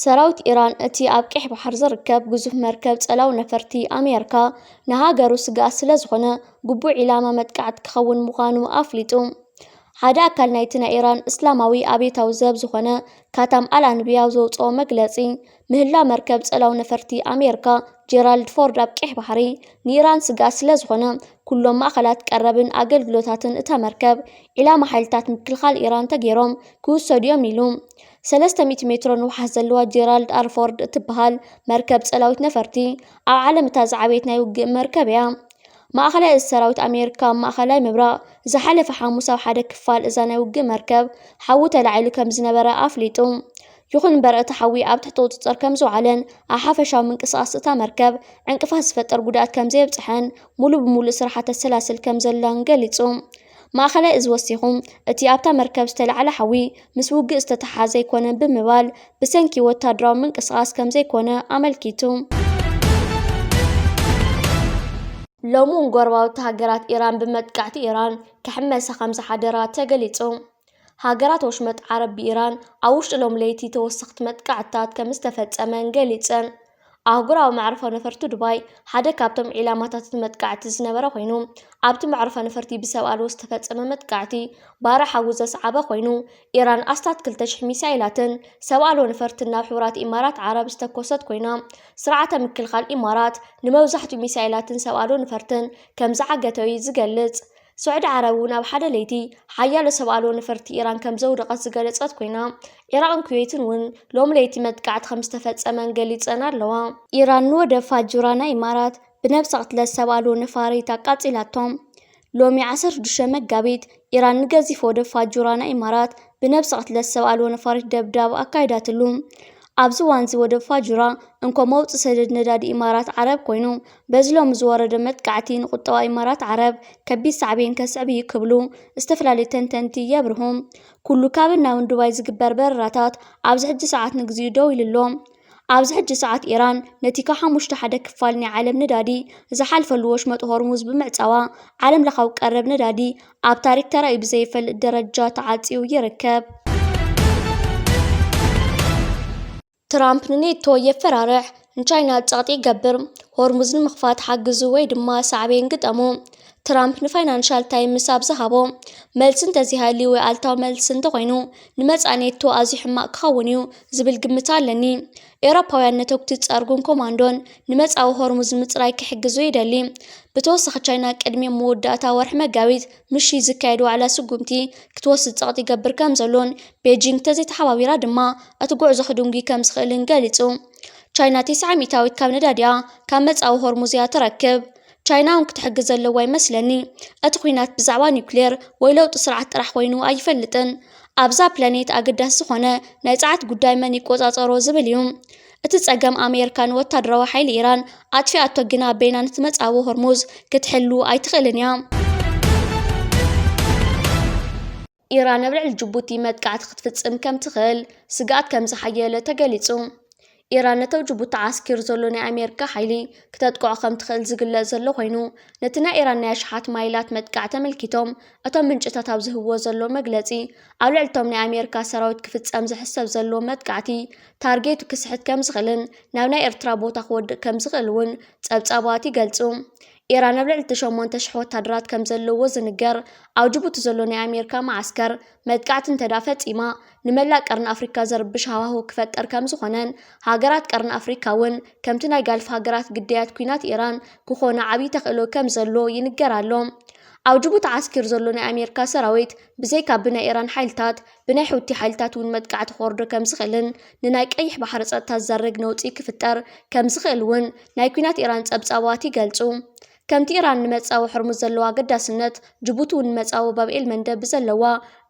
ሰራዊት ኢራን እቲ ኣብ ቀይሕ ባሕር ዝርከብ ግዙፍ መርከብ ጸላዊ ነፈርቲ ኣሜሪካ ንሃገሩ ስግኣት ስለ ዝኾነ፣ ግቡእ ዒላማ መጥቃዕቲ ክኸውን ምዃኑ ኣፍሊጡ። ሓደ ኣካል ናይቲ ናይ ኢራን እስላማዊ ኣብዮታዊ ዘብ ዝኾነ ካታም ኣል ኣንብያ ዘውፅኦ መግለፂ፣ ምህላው መርከብ ጸላዊ ነፈርቲ ኣሜሪካ ጄራልድ ፎርድ ኣብ ቀይሕ ባሕሪ ንኢራን ስግኣት ስለ ዝኾነ፣ ኩሎም ማእኸላት ቀረብን ኣገልግሎታትን እታ መርከብ ዒላማ ሓይልታት ምክልኻል ኢራን ተገይሮም ክውሰዱ እዮም ኢሉ። ሰለስተ ሚእቲ ሜትሮ ንውሓት ዘለዋ ጄራልድ ኣር ፎርድ እትበሃል መርከብ ጸላዊት ነፈርቲ ኣብ ዓለም እታ ዝዓበየት ናይ ውግእ መርከብ እያ። ማእኸላይ እዚ ሰራዊት ኣሜሪካ ኣብ ማእኸላይ ምብራቕ ዝሓለፈ ሓሙስ ኣብ ሓደ ክፋል እዛ ናይ ውግእ መርከብ ሓዊ ተላዒሉ ከም ዝነበረ ኣፍሊጡ። ይኹን እምበር እቲ ሓዊ ኣብ ትሕቲ ቁፅፅር ከም ዝወዓለን ኣብ ሓፈሻዊ ምንቅስቓስ እታ መርከብ ዕንቅፋት ዝፈጥር ጉድኣት ከም ዘየብፅሐን ሙሉእ ብሙሉእ ስርሓ ተሰላስል ከም ዘላን ገሊፁ። ማእኸላይ እዚ ወሲኹ፣ እቲ ኣብታ መርከብ ዝተላዕለ ሓዊ ምስ ውግእ ዝተተሓሓዘ ኣይኮነን ብምባል፣ ብሰንኪ ወታደራዊ ምንቅስቓስ ከም ዘይኮነ ኣመልኪቱ። ሎሚ እውን ጎረባብቲ ሃገራት ኢራን ብመጥቃዕቲ ኢራን ክሕመሳ ከም ዝሓደራ ተገሊጹ። ሃገራት ወሽመጥ ዓረብ ብኢራን ኣብ ውሽጢ ሎም ለይቲ ተወሰኽቲ መጥቃዕትታት ከም ዝተፈጸመን ገሊጸን። ኣህጉራዊ መዕርፎ ነፈርቲ ዱባይ ሓደ ካብቶም ዒላማታት እቲ መጥቃዕቲ ዝነበረ ኮይኑ፣ ኣብቲ መዕርፎ ነፈርቲ ብሰብ ኣልቦ ዝተፈጸመ መጥቃዕቲ ባርዕ ሓዊ ዘስዓበ ኮይኑ፣ ኢራን ኣስታት ክልተ ሽሕ ሚሳይላትን ሰብ ኣልቦ ነፈርትን ናብ ሕቡራት ኢማራት ዓረብ ዝተኮሰት ኮይና፣ ስርዓተ ምክልኻል ኢማራት ንመብዛሕትኡ ሚሳይላትን ሰብ ኣልቦ ነፈርትን ከም ዝዓገተ እዩ ዝገልጽ። ስዑዲ ዓረብ እውን ኣብ ሓደ ለይቲ ሓያሎ ሰብ ኣልቦ ነፈርቲ ኢራን ከም ዘውደቐት ዝገለጸት ኮይና፣ ዒራቕን ኩዌትን እውን ሎም ለይቲ መጥቃዕቲ ከም ዝተፈጸመን ገሊጸን ኣለዋ። ኢራን ንወደብ ፋጁራ ናይ ኢማራት ብነብሰ ቅትለት ሰብ ኣልቦ ነፋሪት ኣቃጺላቶም። ሎሚ ዓሰርተ ሽዱሽተ መጋቢት፣ ኢራን ንገዚፍ ወደብ ፋጁራ ናይ ኢማራት ብነብሰ ቅትለት ሰብ ኣልቦ ነፋሪት ደብዳብ ኣካይዳትሉ። ኣብዚ እዋን እዚ ወደብ ፋጁራ እንኮ መውጽኢ ሰደድ ነዳዲ ኢማራት ዓረብ ኮይኑ፣ በዚ ሎሚ ዝወረደ መጥቃዕቲ ንቁጠባ ኢማራት ዓረብ ከቢድ ሳዕቤን ከስዕብ እዩ ክብሉ ዝተፈላለዩ ተንተንቲ የብርሁ። ኩሉ ካብን ናብን ዱባይ ዝግበር በረራታት ኣብዚ ሕጂ ሰዓት ንግዚኡ ደው ኢሉ ኣሎ። ኣብዚ ሕጂ ሰዓት ኢራን ነቲ ካብ ሓሙሽተ ሓደ ክፋል ናይ ዓለም ነዳዲ ዝሓልፈሉ ወሽመጥ ሆርሙዝ ብምዕጻዋ፣ ዓለም ለኻዊ ቀረብ ነዳዲ ኣብ ታሪክ ተራእዩ ብዘይፈልጥ ደረጃ ተዓጽዩ ይርከብ። ትራምፕ ንኔቶ የፈራርሕ፣ ንቻይና ጸቕጢ ይገብር፣ ሆርሙዝ ንምኽፋት ሓግዙ ወይ ድማ ሳዕቤን ግጠሙ። ትራምፕ ንፋይናንሻል ታይምስ ኣብ ዝሃቦ መልሲ እንተዘይሃልዩ ወይ ኣልታዊ መልሲ እንተኾይኑ፣ ንመጻኢ ኔቶ ኣዝዩ ሕማቕ ክኸውን እዩ ዝብል ግምት ኣለኒ። ኤውሮፓውያን ነተጉቲ ጸርጉን ኮማንዶን ንመጻኢ ሆርሙዝ ንምጽራይ ክሕግዙ ይደሊ። ብተወሳኺ ቻይና ቅድሚ መወዳእታ ወርሒ መጋቢት ምሽት ዝካየድ ዋዕላ ስጉምቲ ክትወስድ ጸቕጢ ይገብር ከም ዘሎን ቤጂንግ ተዘይተሓባቢራ ድማ እቲ ጉዕዞ ክድንጉይ ከም ዝኽእልን ገሊጹ። ቻይና ተስዓ ሚእታዊት ካብ ነዳዲኣ ካብ መጻኢ ሆርሙዝ እያ ትረክብ። ቻይና እውን ክትሕግዝ ዘለዋ ይመስለኒ። እቲ ኲናት ብዛዕባ ኒውክሌር ወይ ለውጢ ስርዓት ጥራሕ ኮይኑ ኣይፈልጥን። ኣብዛ ፕላኔት ኣገዳሲ ዝኾነ ናይ ጸዓት ጉዳይ መን ይቆጻጸሮ ዝብል እዩ። እቲ ጸገም ኣሜሪካ ንወታደራዊ ሓይሊ ኢራን ኣጥፊኣቶ ግና በይና ነቲ መጻዊ ሆርሙዝ ክትሕሉ ኣይትኽእልን እያ። ኢራን ኣብ ልዕሊ ጅቡቲ መጥቃዕቲ ክትፍጽም ከም ትኽእል ስግኣት ከም ዝሓየለ ተገሊጹ። ኢራን ነቲ ኣብ ጅቡቲ ዓስኪሩ ዘሎ ናይ ኣሜሪካ ሓይሊ ክተጥቅዖ ከም ትኽእል ዝግለጽ ዘሎ ኮይኑ፣ ነቲ ናይ ኢራን ናይ ኣሽሓት ማይላት መጥቃዕቲ ኣመልኪቶም እቶም ምንጭታት ኣብ ዝህብዎ ዘሎ መግለጺ፣ ኣብ ልዕሊ እቶም ናይ ኣሜሪካ ሰራዊት ክፍጸም ዝሕሰብ ዘሎ መጥቃዕቲ ታርጌቱ ክስሕት ከም ዝኽእልን ናብ ናይ ኤርትራ ቦታ ክወድቕ ከም ዝኽእል እውን ጸብጻባት ይገልጹ። ኢራን ኣብ ልዕሊ እቲ ሸሞንተ ሽሕ ወታደራት ከም ዘለዎ ዝንገር ኣብ ጅቡቲ ዘሎ ናይ ኣሜሪካ መዓስከር መጥቃዕቲ እንተዳ ፈጺማ፣ ንመላእ ቀርኒ ኣፍሪካ ዘርብሽ ሃዋህው ክፈጠር ከም ዝኾነን፣ ሃገራት ቀርኒ ኣፍሪካ እውን ከምቲ ናይ ጋልፍ ሃገራት ግዳያት ኲናት ኢራን ክኾና ዓብዪ ተኽእሎ ከም ዘሎ ይንገር ኣሎ። ኣብ ጅቡቲ ዓስኪሩ ዘሎ ናይ ኣሜሪካ ሰራዊት ብዘይካ ብናይ ኢራን ሓይልታት፣ ብናይ ሑቲ ሓይልታት እውን መጥቃዕቲ ክወርዶ ከም ዝኽእልን ንናይ ቀይሕ ባሕሪ ጸጥታ ዝዘርግ ነውጺ ክፍጠር ከም ዝኽእል እውን ናይ ኲናት ኢራን ጸብጻባት ይገልጹ። ከምቲ ኢራን ንመጻዊ ሕርሙዝ ዘለዋ ኣገዳስነት፣ ጅቡቲ እውን ንመጻዊ ባብ ኤል መንደብ ብዘለዋ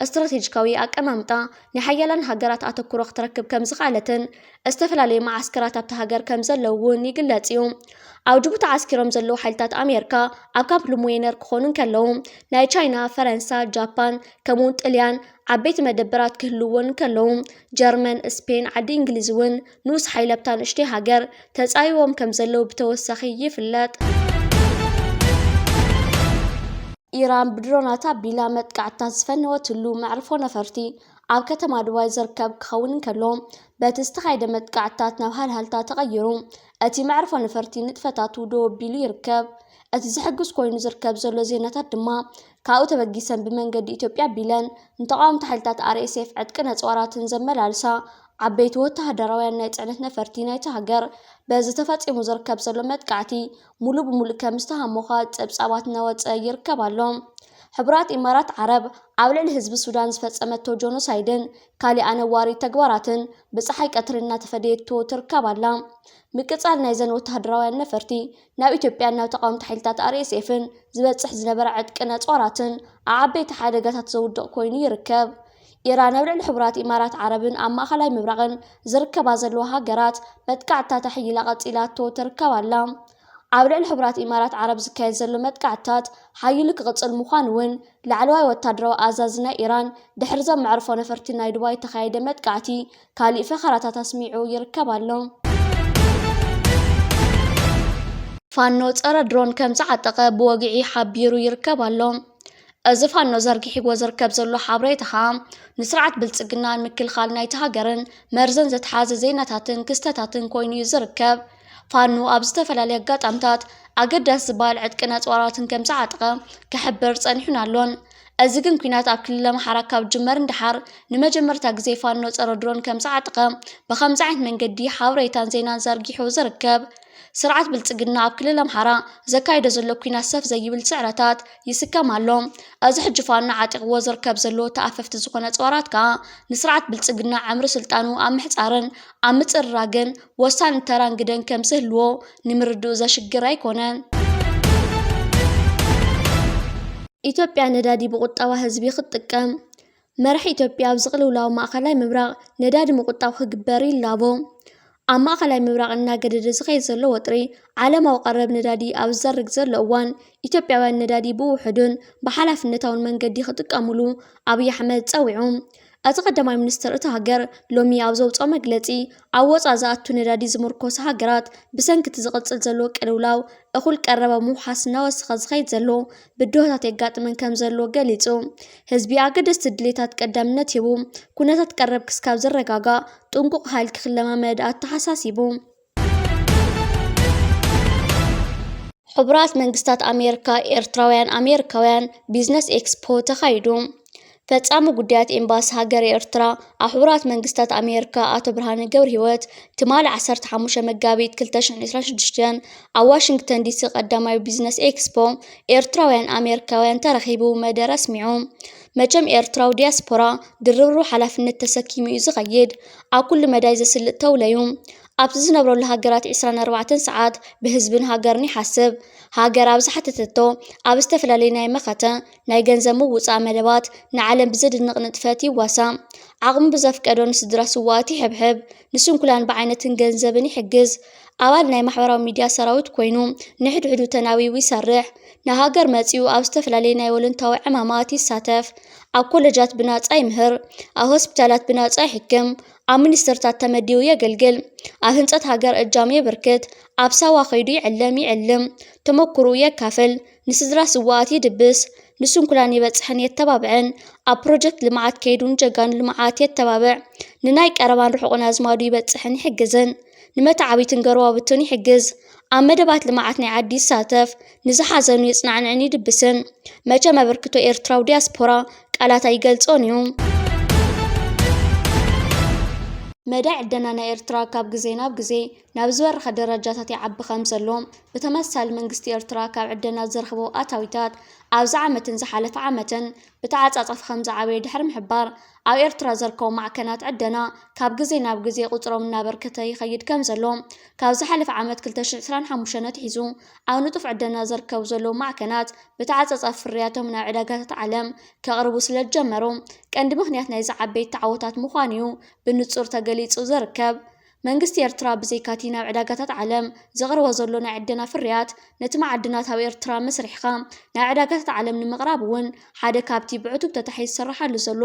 ስትራቴጂካዊ ኣቀማምጣ ናይ ሓያላን ሃገራት ኣተኩሮ ክትረክብ ከም ዝኽኣለትን ዝተፈላለዩ መዓስከራት ኣብታ ሃገር ከም ዘለዉ እውን ይግለጽ እዩ። ኣብ ጅቡቲ ዓስኪሮም ዘለዉ ሓይልታት ኣሜሪካ ኣብ ካምፕ ልሙዌነር ክኾኑ እንከለዉ፣ ናይ ቻይና፣ ፈረንሳ፣ ጃፓን፣ ከምኡውን ጥልያን ዓበይቲ መደበራት ክህልውዎን እንከለዉ፣ ጀርመን፣ ስፔን፣ ዓዲ እንግሊዝ እውን ንኡስ ሓይሊ ኣብታ ንእሽተይ ሃገር ተጻይዎም ከም ዘለዉ ብተወሳኺ ይፍለጥ። ኢራን ብድሮናት ኣቢላ መጥቃዕትታት ዝፈነወትሉ መዕርፎ ነፈርቲ ኣብ ከተማ ዱባይ ዝርከብ ክኸውን እንከሎ፣ በቲ ዝተኻየደ መጥቃዕትታት ናብ ሃልሃልታ ተቐይሩ፣ እቲ መዕርፎ ነፈርቲ ንጥፈታቱ ደው ኣቢሉ ይርከብ። እቲ ዘሕጉስ ኮይኑ ዝርከብ ዘሎ ዜናታት ድማ፣ ካብኡ ተበጊሰን ብመንገዲ ኢትዮጵያ ኣቢለን ንተቓወምቲ ሓይልታት ኣር ኤስ ኤፍ ዕጥቅን ኣጽዋራትን ዘመላልሳ ዓበይቲ ወተሃደራውያን ናይ ጽዕነት ነፈርቲ ናይታ ሃገር፣ በዚ ተፈጺሙ ዝርከብ ዘሎ መጥቃዕቲ ሙሉእ ብሙሉእ ከም ዝተሃሞኻ ጸብጻባት እናወጸ ይርከብ ኣሎ። ሕቡራት ኢማራት ዓረብ ኣብ ልዕሊ ህዝቢ ሱዳን ዝፈጸመቶ ጆኖሳይድን ካልእ ኣነዋሪ ተግባራትን ብጸሓይ ቀትሪ እናተፈደየቶ ትርከብ ኣላ። ምቅጻል ናይዘን ወተሃደራውያን ነፈርቲ ናብ ኢትዮጵያን ናብ ተቓወምቲ ሓይልታት ኣር ኤስ ኤፍን ዝበጽሕ ዝነበረ ዕጥቅን ኣጽዋራትን ኣብ ዓበይቲ ሓደጋታት ዘውድቕ ኮይኑ ይርከብ። ኢራን ኣብ ልዕሊ ሕቡራት ኢማራት ዓረብን ኣብ ማእኸላይ ምብራቕን ዝርከባ ዘለዋ ሃገራት መጥቃዕትታት ኣሕይላ ቀጺላቶ ትርከብ ኣላ። ኣብ ልዕሊ ሕቡራት ኢማራት ዓረብ ዝካየድ ዘሎ መጥቃዕትታት ሓይሉ ክቕጽል ምዃኑ እውን ላዕለዋይ ወታደራዊ ኣዛዚ ናይ ኢራን ድሕሪ ዘም መዕርፎ ነፈርቲ ናይ ዱባይ እተኻየደ መጥቃዕቲ ካሊእ ፈኸራታት ኣስሚዑ ይርከብ ኣሎ። ፋኖ ጸረ ድሮን ከም ዝዓጠቐ ብወግዒ ሓቢሩ ይርከብ ኣሎ። እዚ ፋኖ ዘርጊሕዎ ዝርከብ ዘሎ ሓበሬታ ኸኣ ንስርዓት ብልጽግና ንምክልኻል ናይቲ ሃገርን መርዘን ዘተሓዘ ዜናታትን ክስተታትን ኮይኑ እዩ ዝርከብ። ፋኖ ኣብ ዝተፈላለዩ ኣጋጣምታት ኣገዳሲ ዝበሃል ዕጥቅን ኣጽዋራትን ከም ዝዓጠቐ ክሕብር ጸኒሑን ኣሎን። እዚ ግን ኲናት ኣብ ክልል ኣምሓራ ካብ ዝጅመር ንደሓር ንመጀመርታ ግዜ ፋኖ ጸረ ድሮን ከም ዝዓጠቐ ብኸምዚ ዓይነት መንገዲ ሓበሬታን ዜናን ዘርጊሑ ዝርከብ። ስርዓት ብልጽግና ኣብ ክልል ኣምሓራ ዘካይዶ ዘሎ ኲናት ሰፍ ዘይብል ስዕረታት ይስከም ኣሎ። እዚ ሕጂ ፋኖ ዓጢቕዎ ዝርከብ ዘሎ ተኣፈፍቲ ዝኾነ ኣጽዋራት ከኣ ንስርዓት ብልጽግና ዕምሪ ስልጣኑ ኣብ ምሕጻርን ኣብ ምጽርራግን ወሳኒ ተራን ግደን ከም ዝህልዎ ንምርድኡ ዘሽግር ኣይኮነን። ኢትዮጵያ ነዳዲ ብቁጠባ ህዝቢ ክትጥቀም። መራሒ ኢትዮጵያ ኣብዚ ቅልውላው ማእኸላይ ምብራቕ ነዳዲ ምቁጣብ ክግበር ይላቦ። ኣብ ማእኸላይ ምብራቕ እናገደደ ዝኸይድ ዘሎ ወጥሪ ዓለማዊ ቀረብ ነዳዲ ኣብ ዝዘርግ ዘሎ እዋን፣ ኢትዮጵያውያን ነዳዲ ብውሑዱን ብሓላፍነታውን መንገዲ ክጥቀሙሉ ኣብይ ኣሕመድ ጸዊዑ። እቲ ቀዳማይ ሚኒስትር እታ ሃገር ሎሚ ኣብ ዘውፅኦ መግለፂ፣ ኣብ ወፃእ ዝኣቱ ነዳዲ ዝምርኮሳ ሃገራት ብሰንኪ እቲ ዝቕፅል ዘሎ ቅልውላው እኹል ቀረብ ኣብ ምውሓስ እናወሰኸ ዝኸይድ ዘሎ ብድሆታት የጋጥመን ከም ዘሎ ገሊፁ። ህዝቢ ኣገደስቲ ድሌታት ቀዳምነት ሂቡ፣ ኩነታት ቀረብ ክስካብ ዝረጋጋእ ጥንቁቕ ሓይል ክኽለማመድ ኣተሓሳሲቡ። ሕቡራት መንግስታት ኣሜሪካ ኤርትራውያን ኣሜሪካውያን ቢዝነስ ኤክስፖ ተኻይዱ። ፈጻሚ ጉዳያት ኤምባሲ ሃገረ ኤርትራ ኣብ ሕቡራት መንግስታት ኣሜሪካ ኣቶ ብርሃነ ገብረሂወት ትማሊ ዓሰርተ ሓሙሽተ መጋቢት ክልተ ሽሕን ዕስራን ሽዱሽተን ኣብ ዋሽንግተን ዲሲ ቀዳማዊ ቢዝነስ ኤክስፖ ኤርትራውያን ኣሜሪካውያን ተረኺቡ መደረ ኣስሚዑ። መቸም ኤርትራዊ ዲያስፖራ ድርብርብ ሓላፍነት ተሰኪሙ እዩ ዝኸይድ። ኣብ ኩሉ መዳይ ዘስልጥ ተውለዩ። ኣብቲ ዝነብረሉ ሃገራት ዕስራን ኣርባዕተን ሰዓት ብህዝብን ሃገርን ይሓስብ። ሃገር ኣብ ዝሓተተቶ ኣብ ዝተፈላለዩ ናይ መኸተ ናይ ገንዘብ ምውፃእ መደባት ንዓለም ብዘድንቕ ንጥፈት ይዋሳእ። ዓቕሙ ብዘፍቀዶ ንስድራ ስውኣት ይሕብሕብ። ንስንኩላን ብዓይነትን ገንዘብን ይሕግዝ። ኣባል ናይ ማሕበራዊ ሚድያ ሰራዊት ኮይኑ ንሕድሕዱ ተናቢቡ ይሰርሕ። ንሃገር መፂኡ ኣብ ዝተፈላለዩ ናይ ወለንታዊ ዕማማት ይሳተፍ። ኣብ ኮለጃት ብናፃ ይምህር። ኣብ ሆስፒታላት ብናፃ ይሕክም። ኣብ ሚኒስትርታት ተመዲቡ የገልግል። ኣብ ህንፀት ሃገር እጃሙ የበርክት። ኣብ ሳዋ ከይዱ ይዕለም፣ ይዕልም። ተመኩርኡ የካፍል። ንስድራ ስውኣት ይድብስ። ንስንኩላን ይበፅሕን የተባብዕን። ኣብ ፕሮጀክት ልምዓት ከይዱ ንጀጋኑ ልምዓት የተባብዕ። ንናይ ቀረባን ርሑቕን ኣዝማዱ ይበፅሕን ይሕግዝን። ንመተዓብይትን ጎረባብቱን ይሕግዝ። ኣብ መደባት ልምዓት ናይ ዓዲ ይሳተፍ። ንዝሓዘኑ የፅናዕንዕን ይድብስን። መቸም ኣበርክቶ ኤርትራዊ ዲያስፖራ ቃላት ኣይገልጾን እዩ። መዳይ ዕደና ናይ ኤርትራ ካብ ግዜ ናብ ግዜ ናብ ዝበረኸ ደረጃታት ይዓቢ ከም ዘሎ፣ ብተመሳሳሊ መንግስቲ ኤርትራ ካብ ዕደና ዝረኽቦ ኣታዊታት ኣብዚ ዓመትን ዝሓለፈ ዓመትን ብተዓጻጻፊ ከም ዝዓበየ ድሕሪ ምሕባር፣ ኣብ ኤርትራ ዝርከቡ ማዕከናት ዕደና ካብ ግዜ ናብ ግዜ ቁጽሮም እናበርከተ ይኸይድ ከም ዘሎ፣ ካብ ዝሓለፈ ዓመት ክልተ ሽሕን ዕስራን ሓሙሽተን ኣትሒዙ ኣብ ንጡፍ ዕደና ዝርከቡ ዘለዉ ማዕከናት ብተዓጻጻፊ ፍርያቶም ናብ ዕዳጋታት ዓለም ከቕርቡ ስለ ዝጀመሩ፣ ቀንዲ ምኽንያት ናይዚ ዓበይቲ ዓወታት ምዃኑ እዩ ብንጹር ተገሊጹ ዝርከብ። መንግስቲ ኤርትራ ብዘይካቲ ናብ ዕዳጋታት ዓለም ዘቕርቦ ዘሎ ናይ ዕደና ፍርያት፣ ነቲ መዓድናት ኣብ ኤርትራ መስሪሕኻ ናብ ዕዳጋታት ዓለም ንምቕራብ እውን ሓደ ካብቲ ብዕቱብ ተታሒዙ ዝስርሓሉ ዘሎ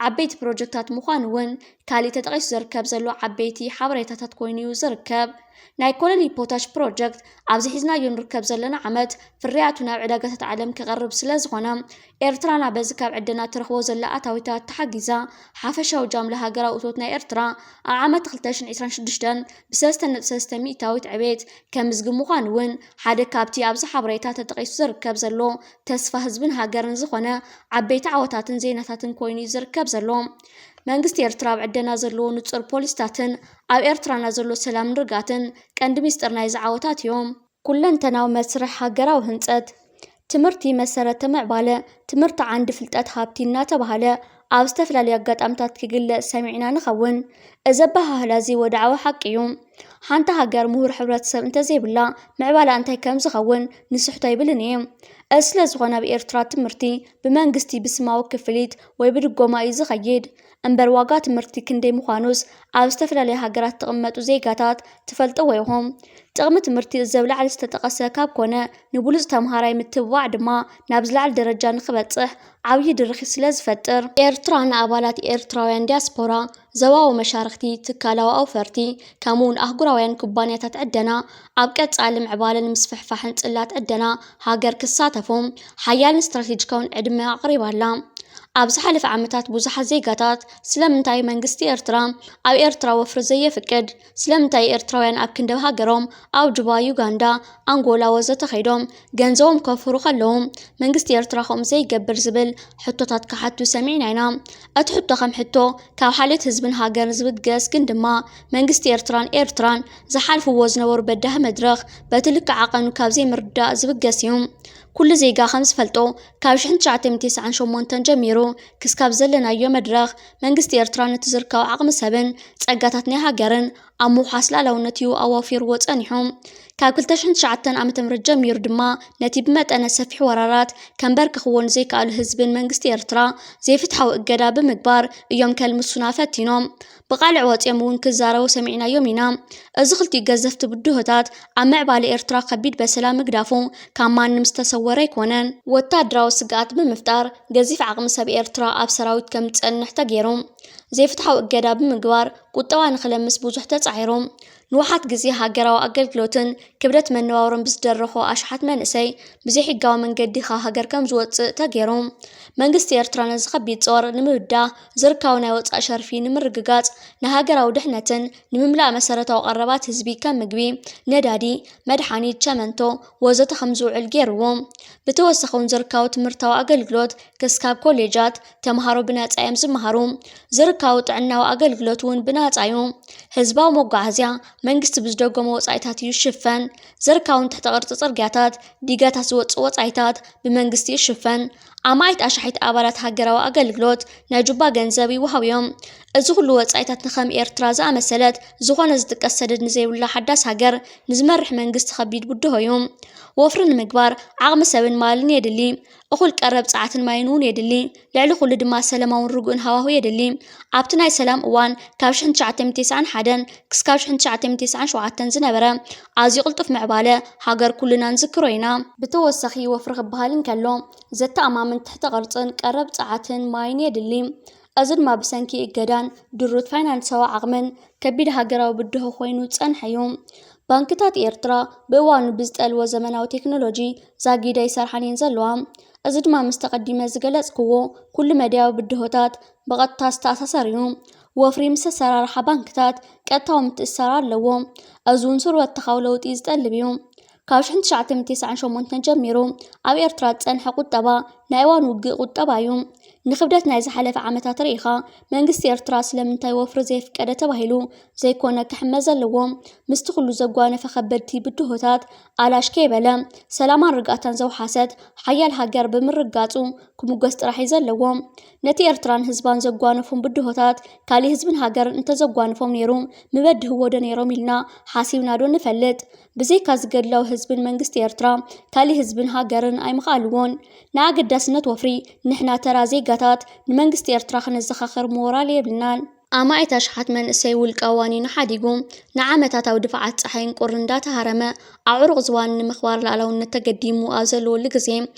ዓበይቲ ፕሮጀክታት ምዃኑ እውን ካሊእ ተጠቒሱ ዝርከብ ዘሎ ዓበይቲ ሓበሬታታት ኮይኑ እዩ ዝርከብ። ናይ ኮለሊ ፖታሽ ፕሮጀክት ኣብዚ ሒዝናዮ ንርከብ ዘለና ዓመት ፍርያቱ ናብ ዕዳጋታት ዓለም ክቐርብ ስለ ዝኾነ፣ ኤርትራና በዚ ካብ ዕደና ትረኽቦ ዘላ ኣታዊታት ተሓጊዛ፣ ሓፈሻዊ ጃምላ ሃገራዊ እቶት ናይ ኤርትራ ኣብ ዓመት ክልተ ሽሕን ዕስራን ሽዱሽተን ብ ሰለስተ ነጥቢ ሰለስተ ሚእታዊት ዕቤት ከምዝግብ ምዃኑ እውን ሓደ ካብቲ ኣብዚ ሓበሬታ ተጠቒሱ ዝርከብ ዘሎ ተስፋ ህዝብን ሃገርን ዝኾነ ዓበይቲ ዓወታትን ዜናታትን ኮይኑ እዩ ዝርከብ ዘሎ። መንግስቲ ኤርትራ ኣብ ዕደና ዘለዎ ንጹር ፖሊስታትን ኣብ ኤርትራና ዘሎ ሰላምን ርግኣትን ቀንዲ ሚስጥር ናይዚ ዓወታት እዮም። ኩለንተናዊ መስርሕ ሃገራዊ ህንጸት። ትምህርቲ መሰረተ ምዕባለ፣ ትምህርቲ ዓንዲ ፍልጠት ሃብቲ እናተባህለ ኣብ ዝተፈላለዩ ኣጋጣምታት ክግለጽ ሰሚዕና ንኸውን። እዚ ኣበሃህላ እዚ ወድዓዊ ሓቂ እዩ። ሓንቲ ሃገር ምሁር ሕብረተሰብ እንተዘይብላ ምዕባላ እንታይ ከም ዝኸውን ንስሕቶ ኣይብልን እየ። እዚ ስለ ዝኾነ ኣብ ኤርትራ ትምህርቲ ብመንግስቲ ብስማዊ ክፍሊት ወይ ብድጎማ እዩ ዝኸይድ። እምበር ዋጋ ትምህርቲ ክንደይ ምዃኑስ ኣብ ዝተፈላለዩ ሃገራት እትቕመጡ ዜጋታት ትፈልጥዎ ኢኹም። ጥቕሚ ትምህርቲ እዚ ኣብ ላዕሊ ዝተጠቐሰ ካብ ኮነ ንብሉጽ ተምሃራይ ምትብባዕ ድማ ናብ ዝለዓለ ደረጃ ንኽበጽሕ ዓብዪ ድርኺት ስለ ዝፈጥር። ኤርትራ ንኣባላት ኤርትራውያን ዲያስፖራ፣ ዞባዊ መሻርኽቲ፣ ትካላዊ ኣውፈርቲ፣ ከምኡውን ኣህጉራውያን ኩባንያታት ዕደና ኣብ ቀጻሊ ምዕባለን ምስፍሕፋሕን ጽላት ዕደና ሃገር ክሳተፉ ሓያልን ስትራቴጂካውን ዕድመ ኣቕሪባ ኣላ። ኣብ ዝሓለፈ ዓመታት ብዙሓት ዜጋታት ስለምንታይ መንግስቲ ኤርትራ ኣብ ኤርትራ ወፍሪ ዘየፍቅድ፣ ስለምንታይ ኤርትራውያን ኣብ ክንደብ ሃገሮም ኣብ ጁባ፣ ዩጋንዳ፣ ኣንጎላ ወዘተ ከይዶም ገንዘቦም ከፍሩ ከለዉ መንግስቲ ኤርትራ ከምኡ ዘይገብር ዝብል ሕቶታት ክሓቱ ሰሚዕና ኢና። እቲ ሕቶ ከም ሕቶ ካብ ሓልዮት ህዝብን ሃገርን ዝብገስ ግን ድማ መንግስቲ ኤርትራን ኤርትራን ዝሓልፍዎ ዝነበሩ በዳሂ መድረኽ በቲ ልክዕ ዓቐኑ ካብ ዘይምርዳእ ዝብገስ እዩ። ኩሉ ዜጋ ከም ዝፈልጦ ካብ ሽሕን ትሽዓተ ሚእትን ተስዓን ሸሞንተን ጀሚሩ ክስካብ ዘለናዮ መድረኽ መንግስቲ ኤርትራ ነቲ ዝርካቡ ዓቕሚ ሰብን ጸጋታት ናይ ሃገርን ኣብ ምውሓስ ልኣላውነት እዩ ኣዋፊርዎ ጸኒሑ። ካብ ክልተ ሽሕን ትሽዓተን ዓመተ ምህረት ጀሚሩ ድማ ነቲ ብመጠነ ሰፊሕ ወራራት ከንበርክኽዎ ንዘይከኣሉ ህዝብን መንግስቲ ኤርትራ ዘይፍትሓዊ እገዳ ብምግባር እዮም ከልምሱና ፈቲኖም። ብቓልዕ ወጺኦም እውን ክዛረቡ ሰሚዕናዮም ኢና። እዚ ክልቲኡ ገዘፍቲ ብድሆታት ኣብ ምዕባለ ኤርትራ ከቢድ በሰላ ምግዳፉ ካብ ማንም ዝተሰወረ ኣይኮነን። ወታደራዊ ስግኣት ብምፍጣር ገዚፍ ዓቕሚ ሰብ ኤርትራ ኣብ ሰራዊት ከም ዝጸንሕ ተገይሩ። ዘይፍትሓዊ እገዳ ብምግባር ቁጠባ ንኽለምስ ብዙሕ ተጻዒሩ። ንውሓት ግዜ ሃገራዊ ኣገልግሎትን ክብደት መነባብሮን ብዝደረኾ ኣሽሓት መንእሰይ ብዘይሕጋዊ መንገዲ ካብ ሃገር ከም ዝወጽእ ተገይሩ። መንግስቲ ኤርትራ ነዚ ከቢድ ጾር ንምብዳህ ዝርካቡ ናይ ወጻኢ ሸርፊ ንምርግጋጽ ንሃገራዊ ድሕነትን ንምምላእ መሰረታዊ ቀረባት ህዝቢ ከም ምግቢ፣ ነዳዲ፣ መድሓኒት፣ ቸመንቶ ወዘተ ከም ዝውዕል ገይርዎ። ብተወሳኺ እውን ዝርካቡ ትምህርታዊ ኣገልግሎት ክስካብ ኮሌጃት ተምሃሮ ብናጻ እዮም ዝመሃሩ። ዝርካቡ ጥዕናዊ ኣገልግሎት እውን ብናጻ እዩ። ህዝባዊ መጓዓዝያ መንግስቲ ብዝደጎሞ ወጻኢታት እዩ ዝሽፈን። ዝርካቡ ንትሕተ ቅርጺ ጽርግያታት፣ ዲጋታት ዝወጽእ ወጻኢታት ብመንግስቲ ይሽፈን። ኣማኢት ኣሽሓት ኣባላት ሃገራዊ ኣገልግሎት ናይ ጁባ ገንዘብ ይወሃቡ እዮም። እዚ ኩሉ ወጻኢታት ንከም ኤርትራ ዝኣመሰለት ዝኾነ ዝጥቀስ ሰደድ ንዘይብላ ሓዳስ ሃገር ንዝመርሕ መንግስቲ ከቢድ ብድሆ እዩ። ወፍሪ ንምግባር ዓቕሚ ሰብን ማልን የድሊ። እኹል ቀረብ ጸዓትን ማይን እውን የድሊ። ልዕሊ ኩሉ ድማ ሰላማውን ርጉእን ሃዋሁ የድሊ። ኣብቲ ናይ ሰላም እዋን ካብ ሽሕን ትሽዓተ ሚእትን ተስዓን ሓደን ክስካብ ሽሕን ትሽዓተ ሚእትን ተስዓን ሸውዓተን ዝነበረ ኣዝዩ ቅልጡፍ ምዕባለ ሃገር ኩልና ንዝክሮ ኢና። ብተወሳኺ ወፍሪ ክበሃል እንከሎ ዘተኣማምን ትሕተ ቅርጽን ቀረብ ጸዓትን ማይን የድሊ። እዚ ድማ ብሰንኪ እገዳን ድሩት ፋይናንሳዊ ዓቕምን ከቢድ ሃገራዊ ብድሆ ኮይኑ ዝጸንሐ እዩ። ባንክታት ኤርትራ ብእዋኑ ብዝጠልቦ ዘመናዊ ቴክኖሎጂ ዛጊዳ ይሰርሓን እየን ዘለዋ። እዚ ድማ ምስ ተቐዲመ ዝገለጽክዎ ኩሉ መዳያዊ ብድሆታት ብቐጥታ ዝተኣሳሰር እዩ። ወፍሪ ምስ ኣሰራርሓ ባንክታት ቀጥታዊ ምትእስሳር ኣለዎ። እዚ እውን ስሩዕ ወታኻዊ ለውጢ ዝጠልብ እዩ። ካብ ሽሕን ትሽዓተ ሚእትን ተስዓን ሸሞንተን ጀሚሩ ኣብ ኤርትራ ዝጸንሐ ቁጠባ ናይ እዋን ውግእ ቁጠባ እዩ። ንክብደት ናይ ዝሓለፈ ዓመታት ርኢኻ፣ መንግስቲ ኤርትራ ስለምንታይ ወፍሪ ዘየፍቀደ ተባሂሉ ዘይኮነ ክሕመ ዘለዎ፣ ምስቲ ኩሉ ዘጓነፈ ከበድቲ ብድሆታት ኣላሽ ከይበለ፣ ሰላማን ርግኣታን ዘውሓሰት ሓያል ሃገር ብምርጋጹ ክምጎስ ጥራሕ እዩ ዘለዎ። ነቲ ኤርትራን ህዝባን ዘጓነፎም ብድሆታት ካሊእ ህዝብን ሃገርን እንተዘጓንፎም ነይሩ፣ ምበድህዎ ዶ ነይሮም ኢልና ሓሲብና ዶ ንፈልጥ? ብዘይካ እዚ ገድላዊ ህዝብን መንግስቲ ኤርትራ፣ ካሊእ ህዝብን ሃገርን ኣይምኸኣልዎን። ንኣገዳስነት ወፍሪ ንሕና ተራ ዜጋታት ንመንግስቲ ኤርትራ ክነዘኻኽር ሞራል የብልናን። ኣማኢት ኣሽሓት መንእሰይ ውልቃዊ ዋኒኑ ሓዲጉ፣ ንዓመታት ኣብ ድፋዓት ጸሓይን ቁርን እንዳተሃረመ፣ ኣዕሩቕ ዝባን ንምኽባር ሉዓላውነት ተገዲሙ ኣብ ዘለወሉ ግዜ፣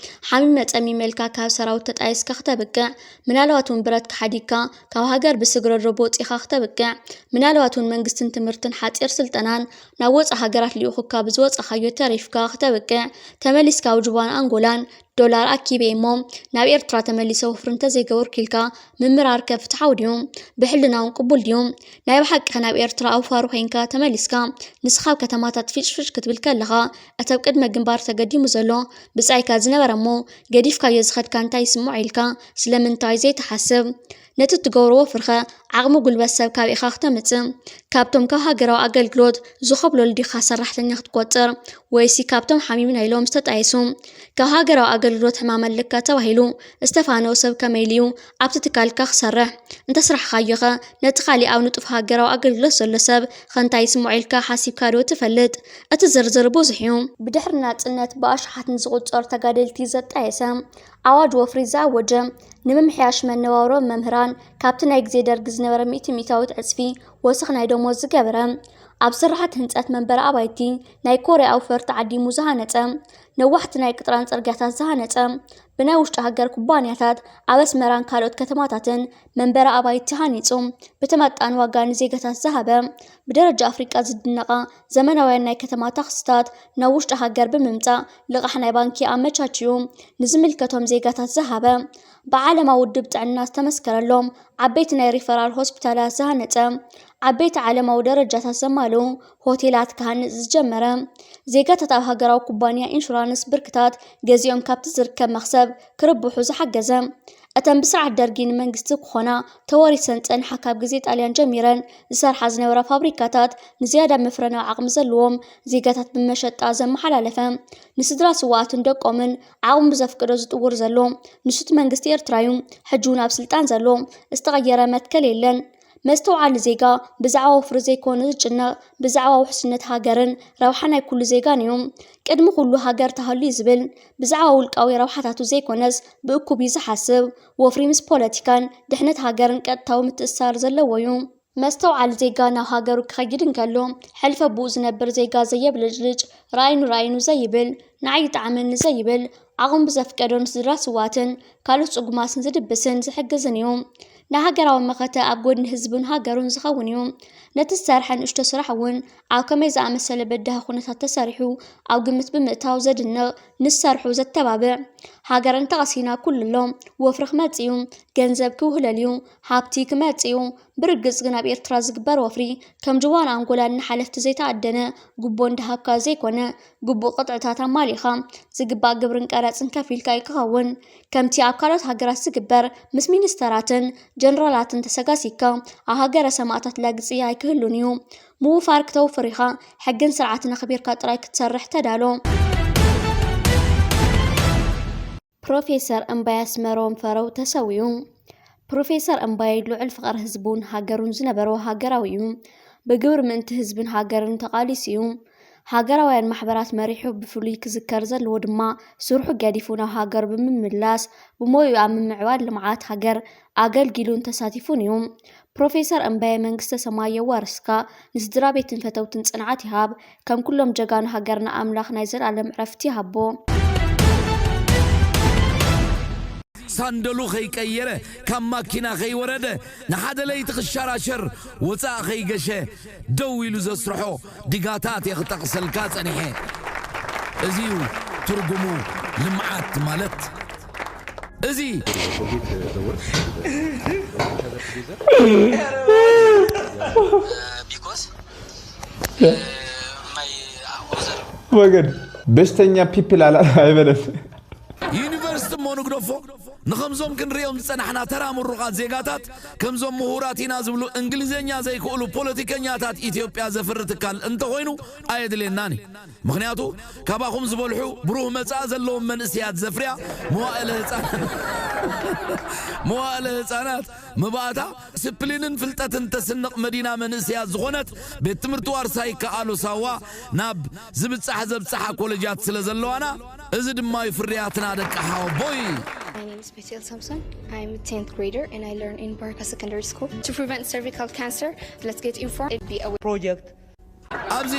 ሓሚመ ጸሚመ ኢልካ ካብ ሰራዊት ተጣይስካ ክተብቅዕ፣ ምናልባት እውን ብረትካ ሓዲግካ ካብ ሃገር ብስግረዶብ ወጺኻ ክተብቅዕ፣ ምናልባት እውን መንግስትን ትምህርትን ሓጺር ስልጠናን ናብ ወጻኢ ሃገራት ልኢኹካ ብዝወጻኻዮ ተሪፍካ ክተብቅዕ፣ ተመሊስካ ኣብ ጁባን ኣንጎላን ዶላር ኣኪበ እሞ ናብ ኤርትራ ተመሊሰ ወፍሪ እንተዘይገበርኩ ኢልካ ምምራር ከ ፍትሓዊ ድዩ? ብሕልና እውን ቅቡል ድዩ? ናይ ብሓቂ ከ ናብ ኤርትራ ኣውፋሩ ኮይንካ ተመሊስካ ንስኻ ኣብ ከተማታት ፊጭፊጭ ክትብል ከለኻ፣ እቲ ኣብ ቅድመ ግንባር ተገዲሙ ዘሎ ብጻይካ ዝነበረ እሞ ገዲፍካዮ ዝኸድካ እንታይ ይስምዖ ኢልካ ስለምንታይ ዘይትሓስብ? ነቲ እትገብሮ ወፍሪ ከ ዓቕሚ ጉልበት ሰብ ካበይ ኢኻ ክተምጽእ? ካብቶም ካብ ሃገራዊ ኣገልግሎት ዝኾብለሉ ዲኻ ሰራሕተኛ ክትቆጽር? ወይሲ ካብቶም ሓሚምና ኢሎም ዝተጣየሱ? ካብ ሃገራዊ ኣገልግሎት ሕማም ኣለካ ተባሂሉ ዝተፋነወ ሰብ ከመይ ኢሉ እዩ ኣብቲ ትካልካ ክሰርሕ? እንተስራሕኻዮኸ ነቲ ካሊእ ኣብ ንጡፍ ሃገራዊ ኣገልግሎት ዘሎ ሰብ ከ እንታይ ይስምዖ ኢልካ ሓሲብካ ዶ ትፈልጥ? እቲ ዝርዝር ብዙሕ እዩ። ብድሕሪ ናጽነት ብኣሽሓት ንዝቑጸሩ ተጋደልቲ ዘጣየሰ፣ ኣዋጅ ወፍሪ ዝኣወጀ፣ ንምምሕያሽ መነባብሮ መምህራን ካብቲ ናይ ግዜ ደርጊ ዝነበረ ሚእቲ ሚእታዊት ዕጽፊ ወሰኽ ናይ ደሞዝ ዝገበረ፣ ኣብ ስራሓት ህንጸት መንበሪ ኣባይቲ ናይ ኮርያ ኣውፈርቲ ዓዲሙ ዝሃነጸ፣ ነዋሕቲ ናይ ቅጥራን ጽርግያታት ዝሃነጸ፣ ብናይ ውሽጢ ሃገር ኩባንያታት ኣብ ኣስመራን ካልኦት ከተማታትን መንበሪ ኣባይቲ ሃኒጹ፣ ብተመጣጣኒ ዋጋ ንዜጋታት ዝሃበ፣ ብደረጃ ኣፍሪቃ ዝድነቓ ዘመናውያን ናይ ከተማ ታክስታት ናብ ውሽጢ ሃገር ብምምጻእ ልቓሕ ናይ ባንኪ ኣመቻችዩ ንዝምልከቶም ዜጋታት ዝሃበ፣ ብዓለማዊ ውድብ ጥዕና ዝተመስከረሎም ዓበይቲ ናይ ሪፈራል ሆስፒታላት ዝሃነጸ፣ ዓበይቲ ዓለማዊ ደረጃታት ዘማልኡ ሆቴላት ክሃንጽ ዝጀመረ፣ ዜጋታት ኣብ ሃገራዊ ኩባንያ ኢንሹራንስ ብርክታት ገዚኦም ካብቲ ዝርከብ መኽሰብ ክርብሑ ዝሓገዘ፣ እተን ብስርዓት ደርጊ ንመንግስቲ ክኾና ተወሪሰን ዝጸንሓ ካብ ግዜ ጣልያን ጀሚረን ዝሰርሓ ዝነበራ ፋብሪካታት ንዝያዳ መፍረናዊ ዓቕሚ ዘለዎም ዜጋታት ብመሸጣ ዘመሓላለፈ፣ ንስድራ ስውኣትን ደቆምን ዓቕሙ ብዘፍቅዶ ዝጥውር ዘሎ ንሱ እቲ መንግስቲ ኤርትራ እዩ። ሕጂ እውን ኣብ ስልጣን ዘሎ ዝተቐየረ መትከል የለን። መስተውዓሊ ዜጋ ብዛዕባ ወፍሪ ዘይኮነ ዝጭነቕ፣ ብዛዕባ ውሕስነት ሃገርን ረብሓ ናይ ኩሉ ዜጋን እዩ። ቅድሚ ኩሉ ሃገር ትሃሉ እዩ ዝብል። ብዛዕባ ውልቃዊ ረብሓታቱ ዘይኮነስ ብእኩብ እዩ ዝሓስብ። ወፍሪ ምስ ፖለቲካን ድሕነት ሃገርን ቀጥታዊ ምትእስሳር ዘለዎ እዩ። መስተውዓሊ ዜጋ ናብ ሃገሩ ክኸይድ እንከሎ፣ ሕልፈ ብኡ ዝነብር ዜጋ ዘየብለጭልጭ፣ ርኣይኑ ርኣይኑ ዘይብል፣ ንዓይ ይጥዓመኒ ዘይብል፣ ዓቕሙ ብዘፍቀዶ ንስድራ ስዋትን ካልኦት ጽጉማትን ዝድብስን ዝሕግዝን እዩ። ንሃገራዊ መኸተ ኣብ ጎድኒ ህዝቡን ሃገሩን ዝኸውን እዩ። ነቲ ዝሰርሐ ንእሽቶ ስራሕ እውን ኣብ ከመይ ዝኣመሰለ በዳሂ ኩነታት ተሰሪሑ ኣብ ግምት ብምእታው ዘድንቕ፣ ንዝሰርሑ ዘተባብዕ። ሃገር እንተቐሲና ኩሉ ኣሎ። ወፍሪ ክመጽእ እዩ፣ ገንዘብ ክውህለል እዩ፣ ሃብቲ ክመጽእ እዩ። ብርግጽ ግን ኣብ ኤርትራ ዝግበር ወፍሪ ከም ጁባን ኣንጎላን ንሓለፍቲ ዘይተኣደነ፣ ጉቦ እንዳሃብካ ዘይኮነ፣ ግቡእ ቅጥዕታት ኣማሊእኻ፣ ዝግባእ ግብርን ቀረጽን ከፊልካ እዩ ክኸውን። ከምቲ ኣብ ካልኦት ሃገራት ዝግበር፣ ምስ ሚኒስተራትን ጀነራላትን ተሰጋሲግካ ኣብ ሃገረ ሰማእታት ላግጺ ኣይክህሉን እዩ። ምውፋር ክተውፍር ኢኻ። ሕግን ስርዓትን ኣኽቢርካ ጥራይ ክትሰርሕ ተዳሎ። ፕሮፌሰር እምባይ ኣስመሮም ፈረው ተሰዊኡ። ፕሮፌሰር እምባይ ልዑል ፍቕሪ ህዝቡን ሃገሩን ዝነበሮ ሃገራዊ እዩ። ብግብሪ ምእንቲ ህዝብን ሃገርን ተቓሊሱ እዩ። ሃገራውያን ማሕበራት መሪሑ ብፍሉይ ክዝከር ዘለዎ ድማ ስርሑ ገዲፉ ናብ ሃገሩ ብምምላስ ብሞይኡ ኣብ ምምዕባል ልምዓት ሃገር ኣገልጊሉን ተሳቲፉን እዩ። ፕሮፌሰር እምባየ መንግስተ ሰማይ የዋርስካ፣ ንስድራ ቤትን ፈተውትን ጽንዓት ይሃብ፣ ከም ኩሎም ጀጋኑ ሃገርና ኣምላኽ ናይ ዘልኣለም ዕረፍቲ ይሃቦ። ሳንደሉ ከይቀየረ ካብ ማኪና ከይወረደ ንሓደ ለይቲ ክሸራሸር ወፃእ ከይገሸ ደው ኢሉ ዘስርሖ ዲጋታት እየ ክጠቕሰልካ ፀኒሐ። እዚዩ ትርጉሙ ልምዓት ማለት። እዚ ወገን በሽተኛ ፒፕል ኣላ ኣይበለን። ዩኒቨርሲቲ እሞ ንግደፎ። ንኸምዞም ክንርእዮም ዝጸናሕና ተራ ምሩቓት ዜጋታት፣ ከምዞም ምሁራት ኢና ዝብሉ እንግሊዝኛ ዘይክእሉ ፖለቲከኛታት ኢትዮጵያ ዘፍሪ ትካል እንተኾይኑ ኣየድልየናን እዩ። ምኽንያቱ ካባኹም ዝበልሑ ብሩህ መጻኢ ዘለዎም መንእሰያት ዘፍርያ መዋእለ ህጻናት መዋእለ ህጻናት ምባእታ ስፕሊንን ፍልጠትን ተስንቕ መዲና መንእሰያት ዝኾነት ቤት ትምህርቲ ዋርሳይ ከኣሉ ሳዋ ናብ ዝብጻሕ ዘብጽሓ ኮለጃት ስለ ዘለዋና፣ እዚ ድማ እዩ ፍርያትና ደቂ ሓወቦይ። My name is Bethel Samson. I'm a tenth grader and I learn in Baraka Secondary School. To prevent cervical cancer, let's get informed and be aware. ፕሮጀክት ኣብዚ